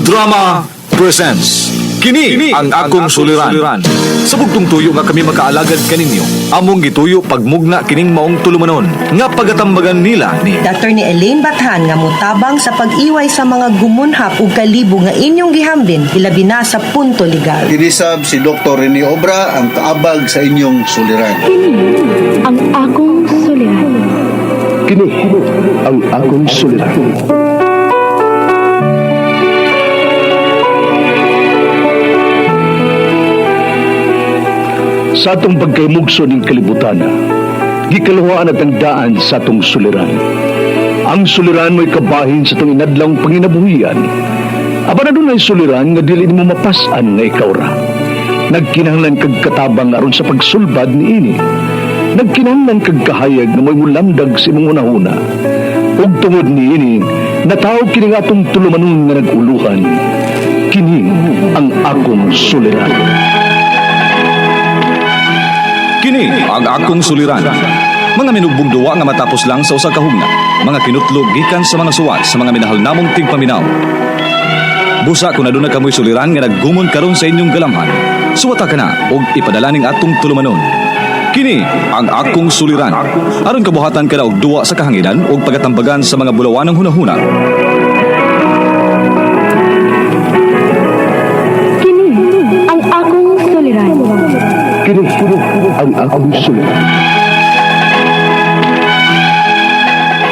RMN Drama presents Kini ang akong suliran. Sa bugtong tuyo nga kami makaalagad kaninyo, among gituyo pagmugna kining maong tulumanon nga pagatambagan nila ni Dr. ni Elaine Bathan nga motabang sa pag-iway sa mga gumunhap ug kalibo nga inyong gihambin ilabi na sa punto legal. Kinisab si Dr. Rene Obra ang kaabag sa inyong suliran. Kini ang akong suliran. Kini ang akong suliran. Sa atong pagkaymugso ning kalibutan, gikaluhaan at ang daan sa atong suliran. Ang suliran mo'y kabahin sa atong inadlawng panginabuhian. Apan adunay suliran nga dili nimo mapas-an nga ikaw ra. Nagkinahanglan kag katabang aron sa pagsulbad niini. Nagkinahanglan kag kahayag nga mo'y mulamdag sa imong hunahuna. Ug tungod niini, nataw kini nga atong tulumanon nga nag-uluhan. Kini ang akong suliran. Kini ang akong suliran. Mga minugbong duwa nga matapos lang sa usa ka hugna. Mga kinutlog gikan sa mga suwat sa mga minahal namong tigpaminaw. Busa kung aduna kamoy suliran nga naggumon karon sa inyong galamhan. Suwata ka na og ipadala ning atong tulumanon. Kini ang akong suliran. Aron kabuhatan ka na og duwa sa kahanginan og pagatambagan sa mga bulawanang hunahuna. Kini ang akong suliran. Kini ang akong suliran.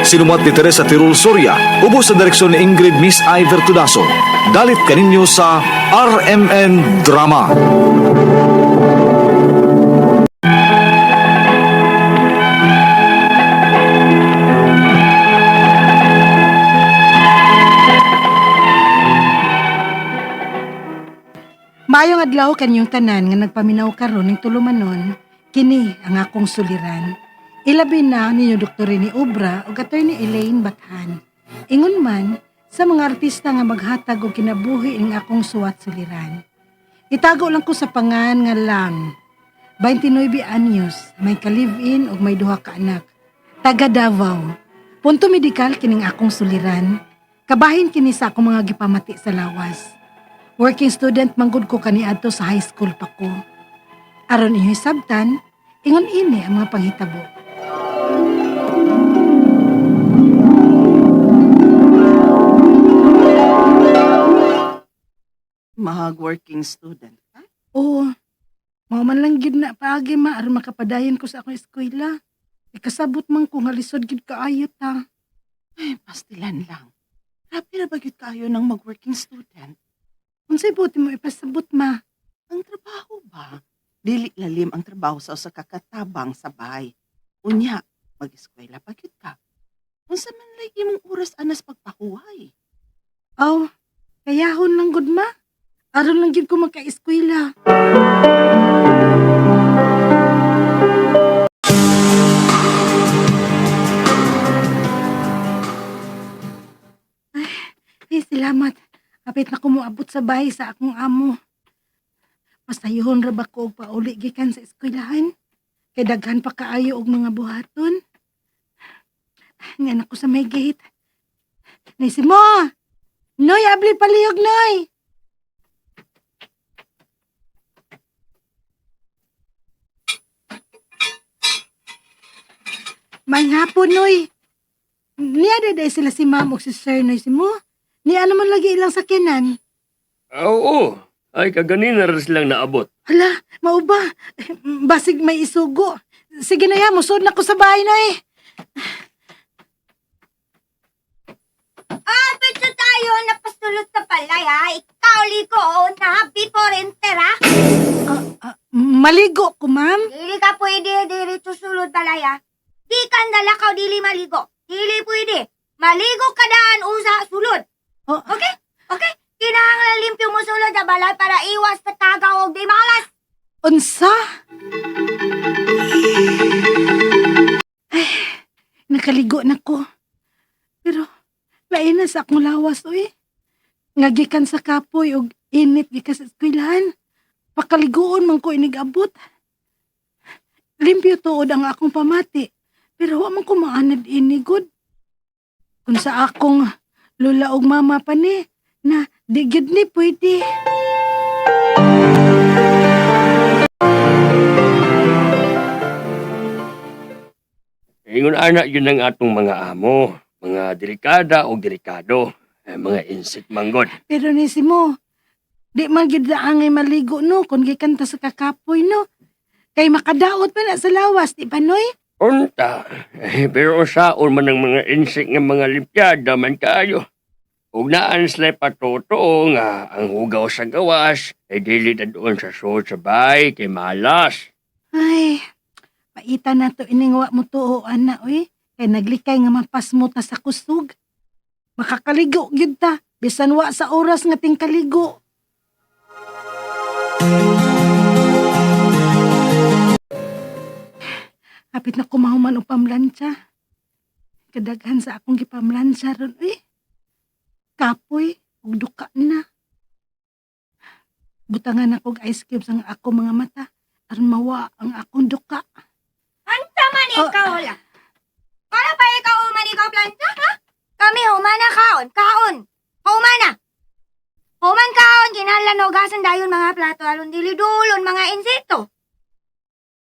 Sinumuat ni Teresa Tirul Soria, ubos sa direksyon ni Ingrid Miss I. Vertudaso. Dalit kaninyo sa RMN Drama. Maayong adlaw kanyong tanan nga nagpaminaw karon ning tulumanon, kini ang akong suliran. Ilabi na ninyo Dr. Rene Obra ug Attorney Elaine Bathan. Ingon man sa mga artista nga maghatag og kinabuhi ning akong suwat suliran. Itago lang ko sa pangan nga lang. 29 anyos, may ka-live-in ug may duha ka anak. Taga Davao. Punto medikal kining akong suliran. Kabahin kini sa akong mga gipamati sa lawas. Working student manggod ko kaniadto sa high school pa ko. Aron inyo'y sabtan, ingon ini ang mga panghitabo. Mag-working student ka? Oo, mao man lang gyud na paagi ma aron makapadayon ko sa akong eskwela. Ikasabot man ko nga lisod gyud kaayo ta. Ay, pastilan lang. Grabe na ba gyud kayo ng mag-working student? Unsay buti mo ipasabot ma? Ang trabaho ba? Dili lalim ang trabaho sa usa ka katabang sa bahay. Unya, mag-eskwela pa gyud ka. Unsa man lay imong oras anas pagpahuway? Aw, kayahon lang gud ma. Aron lang gyud ko makaeskwela. Ay, salamat. Kapit na kumuabot sa bahay sa akong amo. Pasayuhon ra ba ko og pauli gikan sa eskwelahan? Kay daghan pa kaayo og mga buhaton. Nga na ko sa may gate. Nay si mo! Noy, abli palihog, Noy! May hapon, Noy. Niya day sila si ma'am o si sir, Noy si mo. Niya naman lagi ilang sakyanan. Ah, oo. Ay, kaganina rin silang naabot. Hala, mao ba? Basig may isugo. Sige na ya, musod na ko sa bahay na eh. Ah, pito tayo, napasulot sa palay ha. Ikaw, liko, oh, na before enter ha. Ah, maligo ko, ma'am. Dili ka pwede, diri sulod balay ha. Di ka nalakaw, dili maligo. Dili pwede. Maligo ka daan usa sulod. Oh, Okay? Okay? Kinahanglan limpyo mo sulod sa balay para iwas sa tagaw og di malas. Unsa? Ay, nakaligo na ko. Pero, lain na sa akong lawas, uy. Nga gikan sa kapoy og init gikan sa eskwelahan. Pakaligoon man ko inigabot. Limpyo tuod ang akong pamati. Pero wa man ko maanad ini, good. Kung sa akong lula og mama pa ni, na Di gyud ni pwede. Ingon ana yun ang atong mga amo, mga delikada o delikado, eh, mga insect manggod. Pero ni si mo, di man gyud angay maligo no kung gikan ta sa kakapoy no. Kay makadaot man na sa lawas, di ba noy? Unta, eh, pero usaon man ang mga insect nga mga limpyada man kayo. Ug naan sila patotoo nga ang hugaw sa gawas ay dili na doon sa suot sa bahay kay malas. Ay, paita na to iningwa mo tuo ana oy. Kay naglikay nga mapasmo ta sa kusog. Makakaligo gyud ta bisan wa sa oras nga tingkaligo. Hapit na kumahuman og pamlansya. Kadaghan sa akong gipamlansya ron uy. Kapoy ug duka na. Butangan ako og ice cubes ang ako mga mata aron mawa ang akong duka. Unsa man Oh. ikaw lang? Para pa ikaw human ikaw planta, ha? Kami humana kaon, kaon. Humana. Human kaon, kinahanglan hugasan dayon mga plato aron dili dulon mga insekto.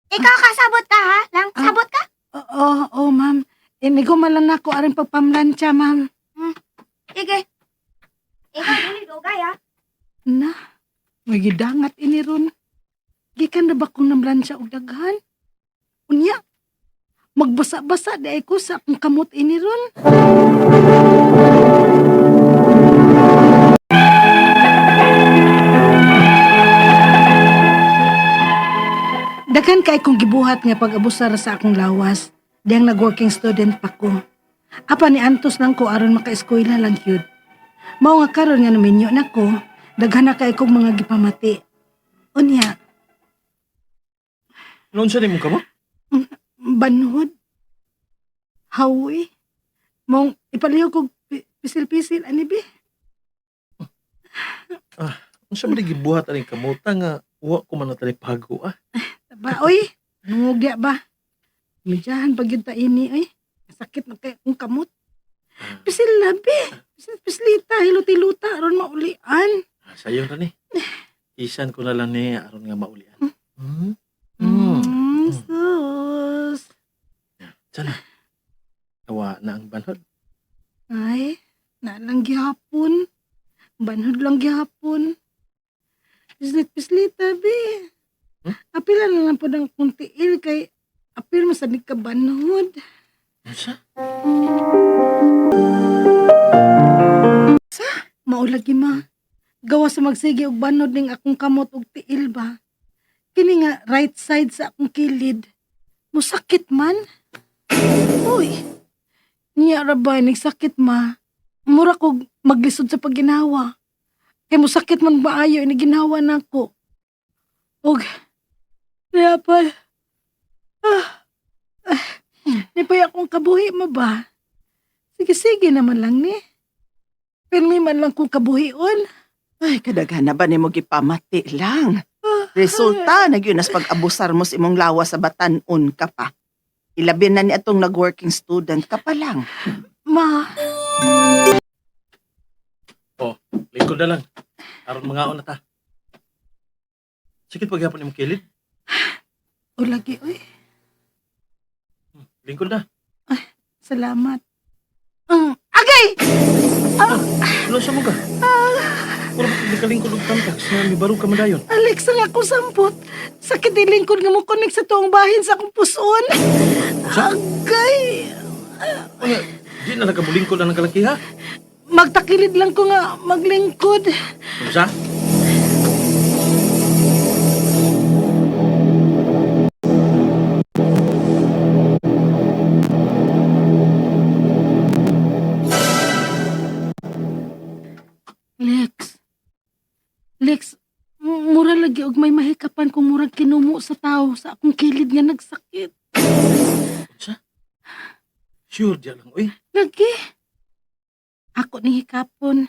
Ikaw kasabot ka ha? Lang Ah. sabot ka? Oo, oo, ma'am. Inigo man lang nako aron pagpamlansya, ma'am. Sige. Ikaw dili dugay ha. Na, may gidangat ini ron. Gikan na ba kong namlansya og daghan? Unya, magbasa-basa di ay ko sa akong kamot ini ron. Daghan kay kong gibuhat nga pag-abusar sa akong lawas. Diyang nag-working student pa ko. Apa ni antos lang ko aron maka-eskwela lang gyud. Mao nga karon nga naminyo na ko, daghan na kay kog mga gipamati. Unya, Noon sa nimo kamo? banhod. Hawi. Mong ipaliw kog pisil-pisil ani bi. Unsa man gibuhat aning kamuta nga wa ko man natalipago ah. Ba oy, nungog diya ba? Medyahan pag yun ta ini oy. Sakit na kay akong kamot. Pisil na bi. Pisil pislita, hilut-hiluta aron maulian. Ah, sayo ra ni. Isan ko na lang ni aron nga maulian. Hmm? Mm. Sus. Sana. Awa na ang banhod. Ay, na lang gihapon. Banhod lang gihapon. Pislit-pislita, bi. Hmm? Apila na lang po ng akong tiil kay apil masanig ka banhod. Unsa? Maulagi ma. Gawa sa magsige og banod ning akong kamot og tiil ba. Kini nga right side sa akong kilid. Musakit man. Uy. Niya ra ba nagsakit ma. Mura kog maglisod sa pagginawa. Kay musakit man maayo ini ginawa nako. Og niya pa. Ah. Ah. Nipay akong kabuhi mo ba? Sige sige naman lang ni. Pirmi man lang kong kabuhion. Ay, kadaghan na ba nimo gipamati lang? Resulta, nagyun as pag-abusar mo sa imong lawas sa batanon ka pa. Ilabi na ni atong nag-working student ka pa lang. Ma, Lingkod na lang. Aron mangaon na ta. Sakit paghapon imong kilid. o lagi, oy, Lingkod na. salamat. Agay! Ano sa mo ka? Wala ba kag nakalingkod og tamtax na mibarog ka man dayon? Alex, ang akong sampot. Sakit ni lingkod nga mo connect sa tuong bahin sa akong puson. Agay! Unya, di na nakamulingkod ang kalaki ha? Magtakilid lang ko nga maglingkod. Unsa? Lex. Lex, mura lagi og may mahikapan kung murag kinumo sa tao sa akong kilid nga nagsakit. Unsa? Sure diya lang oy. Lagi. Ako ni hikapon.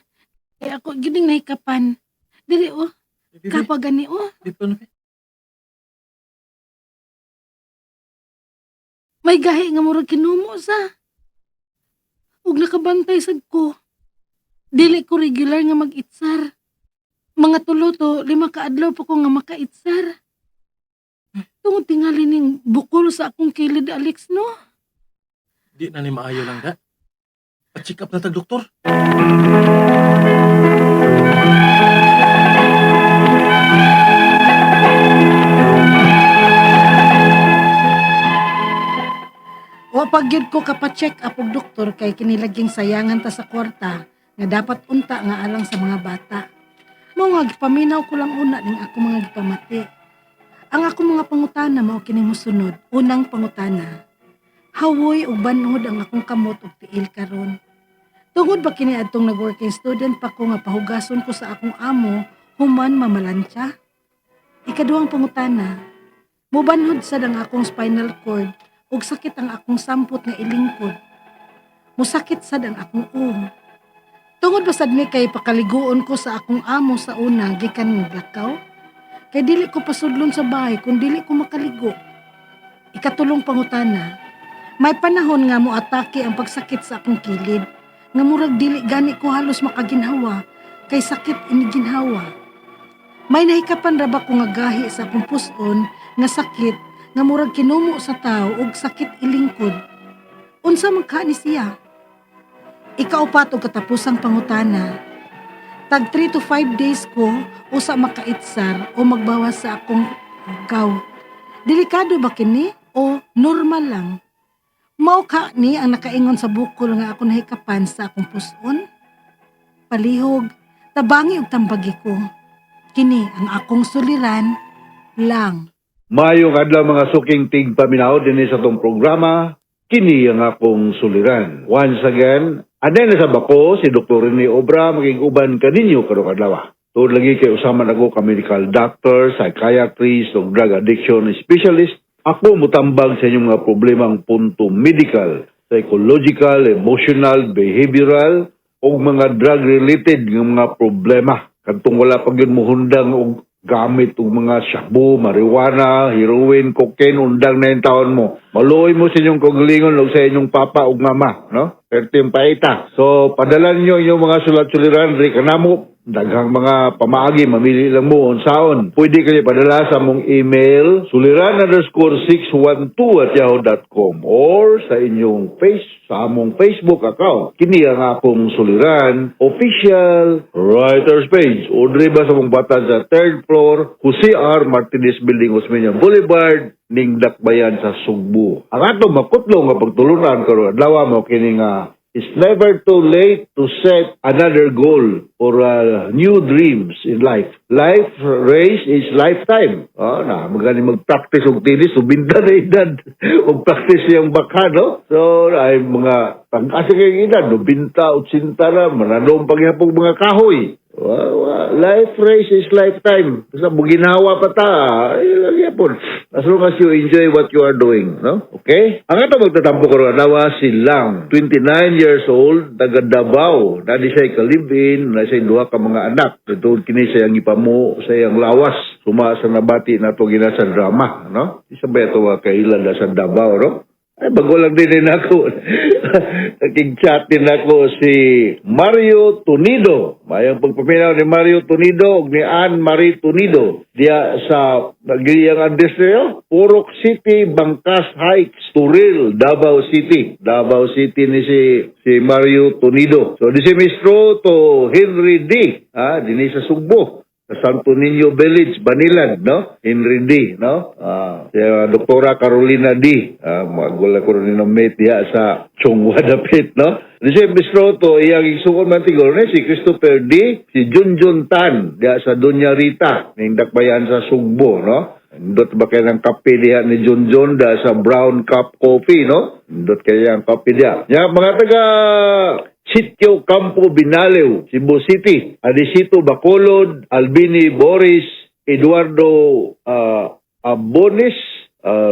Eh ako gining nahikapan. Dili oh, Bibi, kapwa gani oh. bibi, ano, bi? May gahi nga murag kinumo sa. Ug nakabantay sad ko. Dili ko regular nga mag-itsar. Mga 3 to 5 ka adlaw pa ko nga makaitsar. Tungod tingali ning bukol sa akong kilid, Alex, no? Di na ni maayo lang ga. Pa-check up na tag doktor. Wa pa gyud ko kapa-check up og doktor kay kinilaging sayangan ta sa kwarta nga dapat unta nga alang sa mga bata. Mao nga gipaminaw ko lang una ning ako mga gipamati. Ang ako mga pangutana mao kini mosunod. Unang pangutana. Hawoy ug banhod ang akong kamot ug tiil karon. Tungod ba kini adtong nag-working student pa ko nga pahugason ko sa akong amo human mamalansya? Ikaduhang pangutana. Mubanhod sad ang akong spinal cord ug sakit ang akong sampot nga ilingkod. Musakit sad ang akong uong. Tungod ba sad ni kay pakaliguon ko sa akong amo sa una gikan lakaw? Kay dili ko pasudlon sa bahay kung dili ko makaligo. Ikatulong pangutana, may panahon nga moatake ang pagsakit sa akong kilid nga murag dili gani ko halos makaginhawa kay sakit iniginhawa. May nahikapan ra ba ko nga gahi sa akong puson nga sakit nga murag kinumo sa tao ug sakit ilingkod? Unsa man ka ni siya? Ikaupat og katapusang pangutana. Tag 3 to 5 days ko usa makaitsar o magbawas sa akong gaw. Delikado ba kini o normal lang? Mao ka ni ang nakaingon sa bukol nga ako nahikapan sa akong puson? Palihog, tabangi og tambagi ko. Kini ang akong suliran lang. Maayong adlaw mga suking tigpaminaw dinhi sa atong programa, kini ang akong suliran. Once again, anay na sa bako si Dr. Rene Obra maging uban kaninyo karong adlaw. Tuod lagi kay usaman ako ka medical doctor, psychiatrist, ug drug addiction specialist. Ako mutambag sa inyong mga problemang punto medical, psychological, emotional, behavioral, ug mga drug-related nga mga problema. Kadtong wala pa gyud mohundang og gamit og mga shabu, marijuana, heroin, cocaine, undang na yung taon mo. Maluoy mo sa inyong kaugalingon o sa inyong papa ug mama, no? Perti yung paita. So, padala ninyo inyong mga sulat-suliran, ri kanamo, daghang mga pamaagi, mamili lang mo unsaon. Pwede kayo padala sa mong email, suliran_612@yahoo.com or sa inyong face sa among Facebook account. Kini ang akong suliran official writers page. O diri ba sa mong batan sa third floor, Jose R. Martinez Building, Osmeña Boulevard, ning Dakbayan sa Sugbo. Ang atong makutlo nga pagtulunan karon adlaw mo kini nga it's never too late to set another goal or new dreams in life. Life race is lifetime. Oh, na magani mag-practice og tennis, ubinta na edad og practice iyang baka, no? So, ay mga pag-asa kay edad, 90, 80 na, mananong paghapong mga kahoy. Life race is lifetime. Basta ginawa pa ta, ay, lagi po. As long as you enjoy what you are doing, no? Okay? Ang ato magtatampo karon adlaw si Lang, 29 years old, taga Davao. Dadi siya ka-live-in, na siya duha ka mga anak. Ito kini siya ang ipamo sa iyang lawas. Suma sa nabati nato gina sa drama, no? Isa ba ito kailan na sa Davao, no? Ay, bago lang din din ako. Nakig-chat din ako si Mario Tunido. Mayang pagpaminaw ni Mario Tunido ug ni Ann Marie Tunido. Diya sa nagiyang address niyo, Purok City, Bangkas Heights, Turil, Davao City. Davao City ni si Mario Tunido. So, di si Mistro to Henry D. Ah, dinhi sa Sugbo sa Santo Niño Village, Banilad, no? Henry D, no? Ah, si Doktora Carolina D. Ah, magwala ko rin ng mate diha sa Chongwa Dapit, no? Di si Mr. Roto, iyang igsuon man tigor ni si Christopher D, si Junjun Tan, diha sa Doña Rita, ning dakbayan sa Sugbo, no? Indot ba kayo ng kape diha ni Junjun da sa Brown Cup Coffee, no? Indot kayo ang kape diha. Ya, mga taga Sitio Campo Binalew, Cebu City, Adisito Bacolod, Albini Boris, Eduardo Abonis,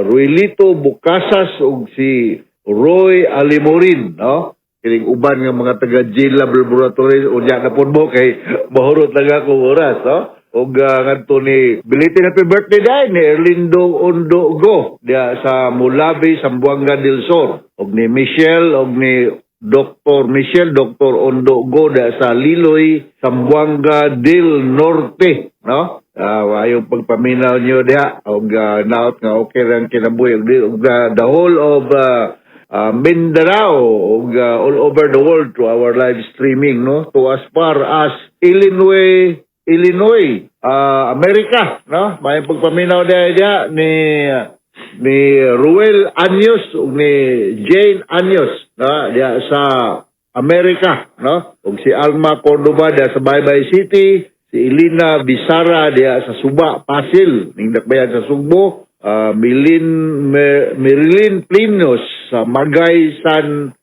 Ruelito Bucasas ug si Roy Alimorin, no? Kining uban nga mga taga Jail Lab Laboratories unya na pud mo kay mahurot lang ako oras, no? Og ngadto ni belated happy birthday dai ni Erlindo Ondo Go diya sa Mulabi, Zamboanga del Sur. Og ni Michelle og ni Dr. Michelle, Dr. Ondo Goda sa Liloy, Zamboanga del Norte, no? Ayong pagpaminaw niyo diha og naot nga okay lang kinabuhi og the whole of Mindanao ug all over the world to our live streaming, no, to as far as Illinois, Illinois, America, no? May pagpaminaw diha diha ni Ruel Anyos ug ni Jane Anyos, no, diha sa Amerika, no? Ug si Alma Cordova diha sa Baybay City, si Elena Bizarra diha sa Suba, Pasil, ning dakbayan sa Sugbo, Milin Marilyn Plinos sa Magay San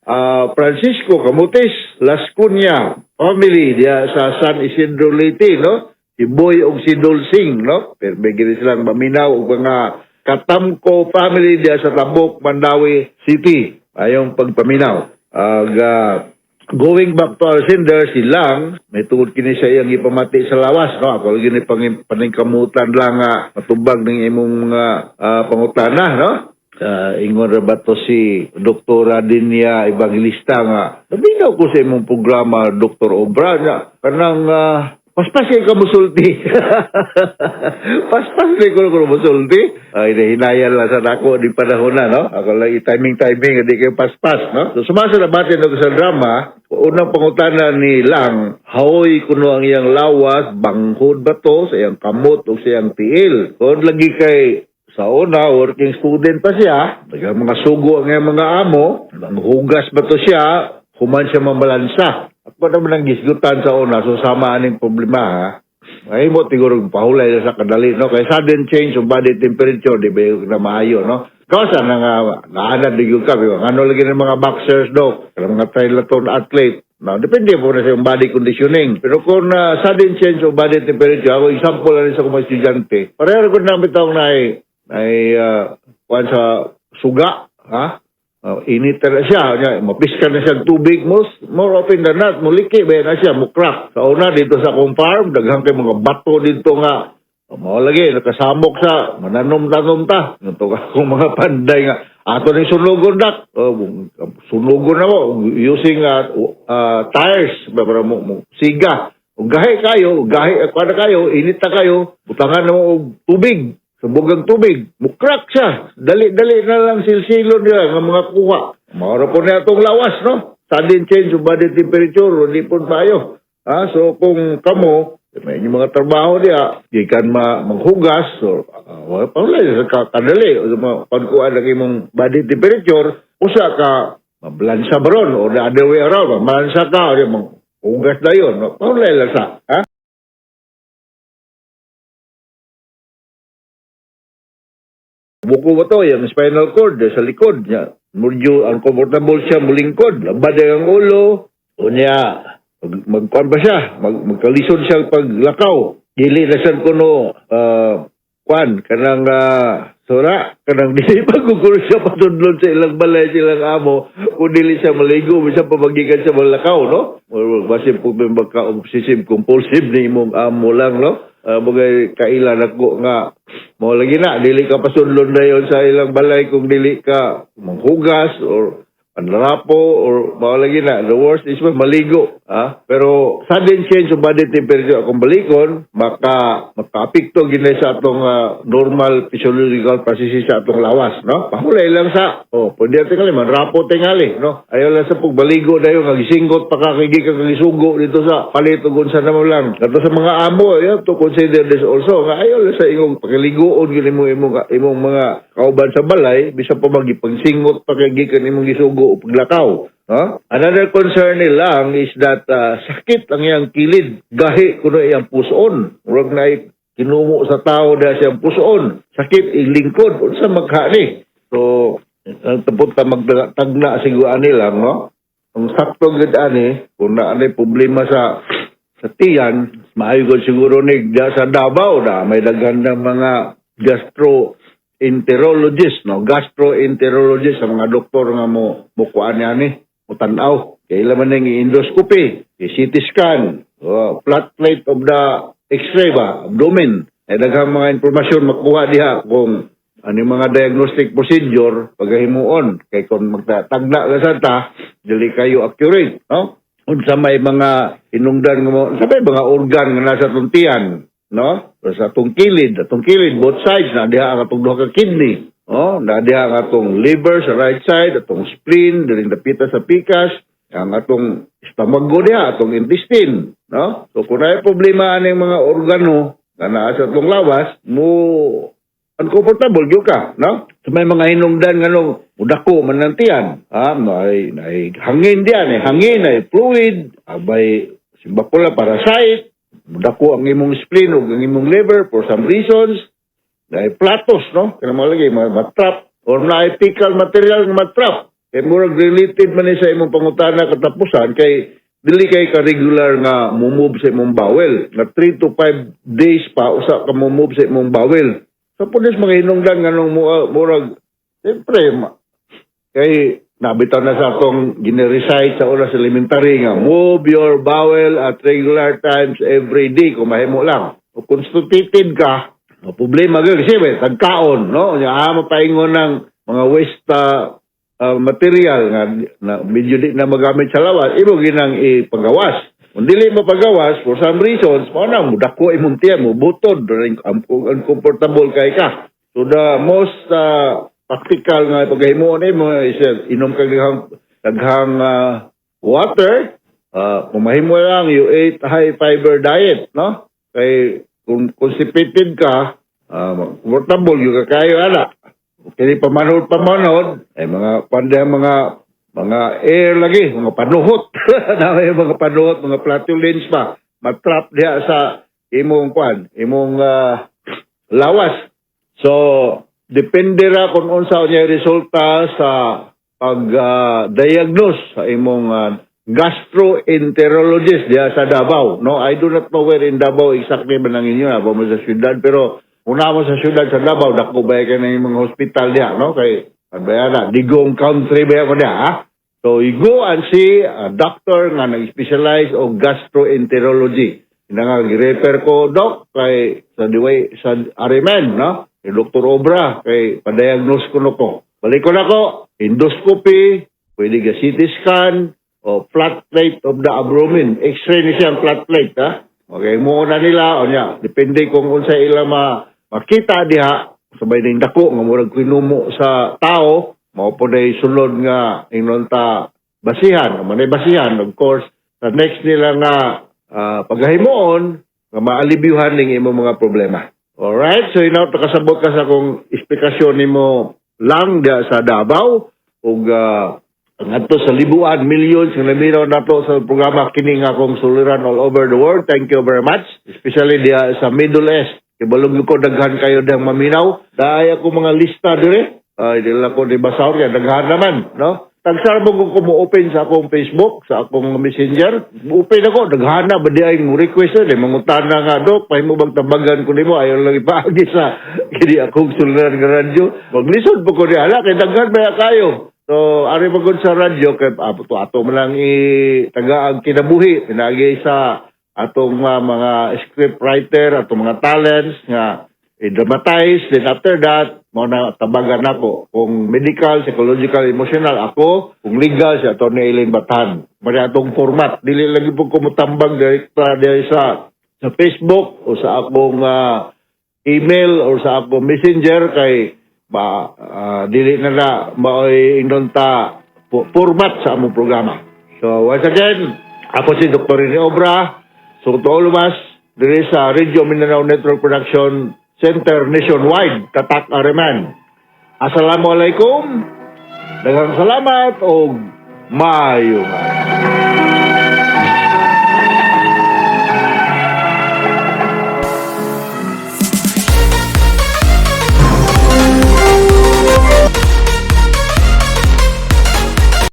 Francisco, Camotes, Las Cuña family diha sa San Isidro, Leyte, no? Si Boy ug si Dulcing, no? Pero may gini silang maminaw og mga Katamko family diha sa Tabuk, Mandaue City. Ayong pagpaminaw. Ag going back to our sender, si Lang, may tungod kini sa iyang ipamati sa lawas, no? Ako lagi ni paningkamutan lang nga matubag ng imong mga pangutana, no? Ingon ra ba to si Dr. Dinia Evangelista nga naminaw ko sa imong programa, Dr. Obra, nga kanang paspas kay ka musulti. Paspas kay ko musulti. Ay, hinayan lang sa nako di panahon na, no? Ako lang i-timing-timing, hindi kayo paspas, no? So, sumasa na batin og sa drama, unang pangutana ni Lang, haoy kuno ang iyang lawas, banghod ba to sa iyang kamot o sa iyang tiil? Kung lagi kay sa una, working student pa siya, daghang mga sugo ang iyang mga amo, manghugas ba to siya, human siya mamalansa. Ako naman ang gisgutan sa una, so sama aning problema ha. Ay mo siguro pahulay na sa kadali, no? Kay sudden change of body temperature, di ba yung na maayo, no? Kausa na nga, naanad di yun ka, ano lagi ng mga boxers, do, kanang mga triathlon athlete, no, depende po na sa iyong body conditioning. Pero kung sudden change of body temperature, ako example lang sa akong mga estudyante, pareho ko na bitong na ay kuwan sa suga, ha? Init na siya, nya, mapiskan na siya tubig, most, more often than not, muliki ba na siya, mukrak. Sa una, dito sa akong farm, daghan kay mga bato dito nga, mao lagi, nakasamok sa, mananom-tanom ta. Ito akong mga panday nga, ato ni sunugon dak. Oh, sunugon na mo, using tires, para mo siga. Ug gahi kayo, gahi, kuha na kayo, init na kayo, butangan na mo og tubig. Subugang tubig, mukrak siya. Dali-dali na lang silsilon nila nga mga kuha. Maura po na itong lawas, no? Sudden change of body temperature, hindi po tayo. Ah, so kung kamo, may inyong mga trabaho diya, di kan manghugas, or wala pa wala sa kadali, o pagkuha ng imong body temperature, usa ka, mabalansa ba ron, or the other way around, mabalansa ka, o di, manghugas na yun, no? Wala lang sa, ha? Buko ba to, yung spinal cord sa likod niya. Medyo uncomfortable siya mulingkod. Labad ang ulo. O niya, magkuan pa siya, magkalisod siya paglakaw. Dili na siya kuno, kuan, kanang, sura, kanang dili pa guguro siya patudlon sa ilang balay, sa ilang amo, kung dili siya maligo, bisan pa magikan siya malakaw, no? Or basin po magka-obsessive compulsive ni imong amo lang, no? Bagay kailan ako nga mo lagi na dili ka pasudlon dayon sa ilang balay kung dili ka manghugas or panlarapo or mao lagi na the worst is maligo, ah. Pero sudden change of body temperature akong balikon makaapekto gid sa atong normal physiological processes sa atong lawas, no? Pahulay lang sa, oh, pwede tingali man rapo tingali, no? Ayaw lang sa pagbaligo dayon nga gisinggot pa ka kay gikan kang isugo dito sa palit ug unsa naman lang. Kato sa mga amo, you have to consider this also nga ayaw lang sa imong pakiliguon gid mo imong imong mga kauban sa balay bisan pa magipagsingot pa kay gikan imong gisugo o paglakaw. No? Another concern nila is that sakit ang iyang kilid, gahi kuno iyang puson. Murag na kinumo sa tao dahil siyang puson. Sakit ilingkod unsa maghani. So ang tapot ta magtagna siguro ani lang, no? Ang sakto gid ani kung naa ni problema sa tiyan, maayo gud siguro ni diya sa Davao na may daghan ng mga gastroenterologist, no? Gastroenterologist sa mga doktor nga mo mukuan niya ni, mo tan-aw. Kay ila man ning endoscopy, CT scan, oh, flat plate of the X-ray ba, abdomen. Ay daghang mga impormasyon makuha diha kung ano yung mga diagnostic procedure paghimuon. Kay kung magtatagna ka sa ta, Dili kayo accurate, no? Unsa may mga hinungdan nga mo, unsa may mga organ nga nasa atong tiyan, no? O sa atong kilid, both sides na diha ang atong duha ka kidney, no? Na diha ang atong liver sa right side, atong spleen diring dapita sa pikas, ang atong stomago diha, atong intestine, no? So kung naay problema aning mga organo nga naa sa atong lawas, mo uncomfortable gyud ka, no? So may mga hinungdan nga no, mudako man ang tiyan, ah, may hangin diyan, ay hangin, ay fluid, abay simbako parasite, mudako ang imong spleen ug ang imong liver for some reasons, naay flatus, no? Kana mga lagi, matrap, or naay fecal material nga matrap. Kay murag related man ni sa imong pangutana katapusan kay dili kay ka regular nga move sa imong bowel. Nga 3 to 5 days pa usa ka move sa imong bowel. So pulis mga hinungdan nga nung murag siyempre kay nabitaw na sa atong gine-recite sa oras elementary nga move your bowel at regular times every day kung mahimo lang. O constipated ka, no problema gyud kasi may tagkaon, no? Nya ah, mapaingon ng mga waste material nga na medyo di na magamit sa lawas, imo ginang ipagawas. Kung dili mo pagawas, for some reasons, mao na, mudako imong tiyan, mo butod, uncomfortable kay ka. So the most practical nga paghimuon nimo is inom ka daghang water, kung mahimo lang, you ate high fiber diet, no? Kay kung constipated ka, comfortable yung ka kayo ana. Kini pamanod pamanod ay mga panday mga air lagi, mga panuhot. Na may mga panuhot, mga flatulence pa. Matrap diha sa imong kwan, imong lawas. So, depende ra kung unsa niya resulta sa pag-diagnose sa imong gastroenterologist diha sa Davao. No, I do not know where in Davao exactly man ang inyo, aba mo sa syudad, pero una mo sa syudad sa Davao, dako ba kay na mga hospital diha, no? Kay ano ba yan, Digong country ba mo diha, ha? So, you go and see a doctor nga nag-specialize og gastroenterology. Ina nga gi-refer ko, doc, kay sa diway sa Arimen, no? Kay Dr. Obra, kay pa-diagnose ko no ko. Balik ko na ko, endoscopy, pwede ka CT scan, o flat plate of the abdomen. X-ray ni siya ang flat plate, ha? Okay, mo na nila, o niya, depende kung unsa ila makita diha, sabay ning dako nga murag kinumo sa tao, mao po day sulod nga ingnon ta basihan, manay basihan, of course, sa next nila nga paghimuon nga maalibyuhan ning imong mga problema. Alright, so inaw kasabot ka sa akong esplikasyon nimo lang diha sa Davao ug ngadto sa libuan, millions nga naminaw nato sa programa kini nga akong suliran all over the world. Thank you very much. Especially diha sa Middle East. Kibalog ko daghan kayo dang maminaw. Daay ako mga lista dire. Ay, dili lang ko di basahon kaya daghan naman, no? Tagsar mo kung mo-open sa akong Facebook, sa akong Messenger, open ako, daghan na ba di ay mo request eh, mangutana nga, "Dok, pahimo bang tabagan ko nimo, ayaw lang ipaagi sa kini akong suliran nga radyo." Maglisod po ko di ala, kay daghan ba kayo. So, ari pa gud sa radyo, kay ato, ato man lang i taga ang kinabuhi, pinagi sa atong mga script writer, atong mga talents nga i-dramatize, then after that, mao na tabagan nako. Kung medical, psychological, emotional, ako, kung legal, si Atty. Elaine Batan. Mao atong format. Dili lagi po ko mutambag direkta diri sa Facebook o sa akong email or sa akong Messenger kay ba dili na na maoy ingnon ta format sa among programa. So once again, ako si Dr. Rene Obra, so to all of us, diri sa Radio Mindanao Network Production Center Nationwide, Tatak Areman. Assalamualaikum, daghang salamat og maayong adlaw.